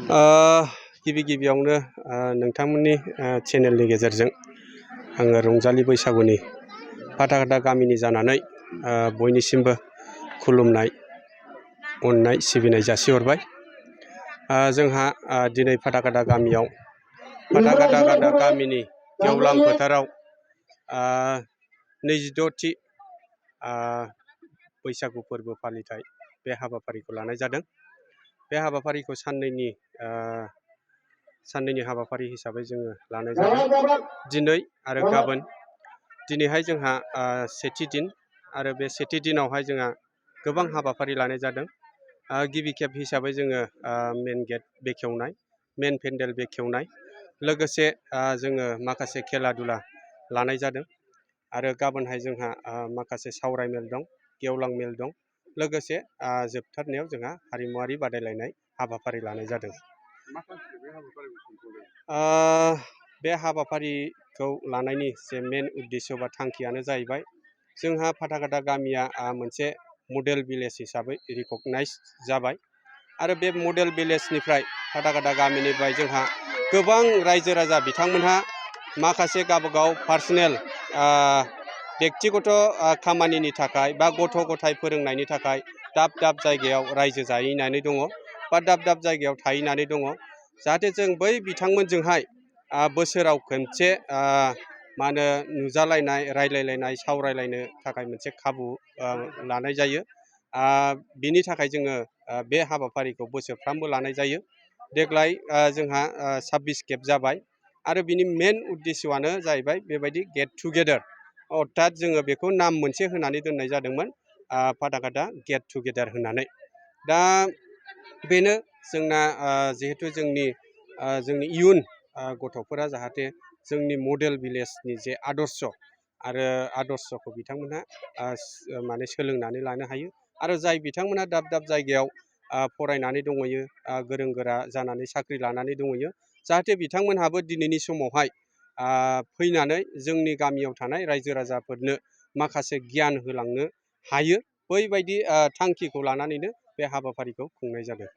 गिबि गिबियावनो नोंथांमोननि चेनेलनि गेजेरजों आङो रंजालि बैसागुनि फाथाखाथा गामिनि जानानै बयनिसिमबो खुलुमनाय अननाय सिबिनाय जासिहरबाय। जोंहा दिनै फाथाखाथा गामियाव फाथाखाथा गामिनि गेवलां फोथाराव 22थि बैसागु फोरबो फालिथाय बे हाबाफारिखौ लानाय जादों। बे हाबाफारिखौ साननैनि हाबाफारि हिसाबै जोङो लानाय जादों दिनै आरो गाबोन। दिनैहाय जोंहा सेथि दिन आरो बे सेथि दिनावहाय जोंहा गोबां हाबाफारि लानाय जादों। गिबि खेब हिसाबै जोङो मेन गेट बेखेवनाय, मेन पेन्डेल बेखेवनाय, लोगोसे जोङो माखासे खेला दुला लानाय जादों। आरो गाबोनहाय जोंहा माखासे सावराय मेल दं, गेवलां मेल दं, लोगोसे जोबथारनायाव जोंहा हारिमुवारि बादायलायनाय हाबाफारि लानाय जादों। बे हाबाफारिखौ लानायनि जे मेन उद्देश्य बा थांखियानो जाहैबाय, जोंहा फाथाखाथा गामिया मोनसे मडेल भिलेज हिसाबै रिकगनाइज जाबाय। आरो बे मडेल भिलेजनिफ्राय फाथाखाथा गामिनिफ्राय जोंहा गोबां रायजो राजा बिथांमोनहा माखासे गावबागाव पार्सनेल बेक्तिगत खामानिनि थाखाय बा गथ' गथाय फोरोंनायनि थाखाय दाब दाब जायगायाव रायजो जाहैनानै दङ बा दाब दाब जायगायाव थाहैनानै दङ। जाहाथे जों बै बिथांमोनजोंहाय बोसोराव खनसे नुजालायनाय, रायलायलायनाय, सावरायलायनो थाखाय मोनसे खाबु लानाय जायो। बिनि थाखाय जोङो बे हाबाफारिखौ बोसोरफ्रामबो लानाय जायो। देग्लाय जोंहा 26 खेब जाबाय। आरो बिनि मेन उद्देश्यआनो जाहैबाय बेबायदि गेट टुगेदार, अर्थात जोङो बेखौ नाम मोनसे होनानै दोननाय जादोंमोन, फाथाखाथा गेट टुगेदार होननानै। दा बेनो जोंना जिहेथु जोंनि इयुन गथ'फोरा जाहाथे जोंनि मडेल भिलेजनि जे आदर्श आरो आदर्शखौ बिथांमोनहा सोलोंनानै लानो हायो। आरो जाय बिथांमोना दाब दाब जायगायाव फरायनानै दंहैयो, गोरों गोरा जानानै साख्रि लानानै दंहैयो, जाहाथे बिथांमोनहाबो दिनैनि समावहाय फैनानै जोंनि गामियाव थानाय रायजो राजाफोरनो माखासे गियान होलांनो हायो। बैबायदि थांखिखौ लानानैनो बे हाबाफारिखौ खुंनाय जादों।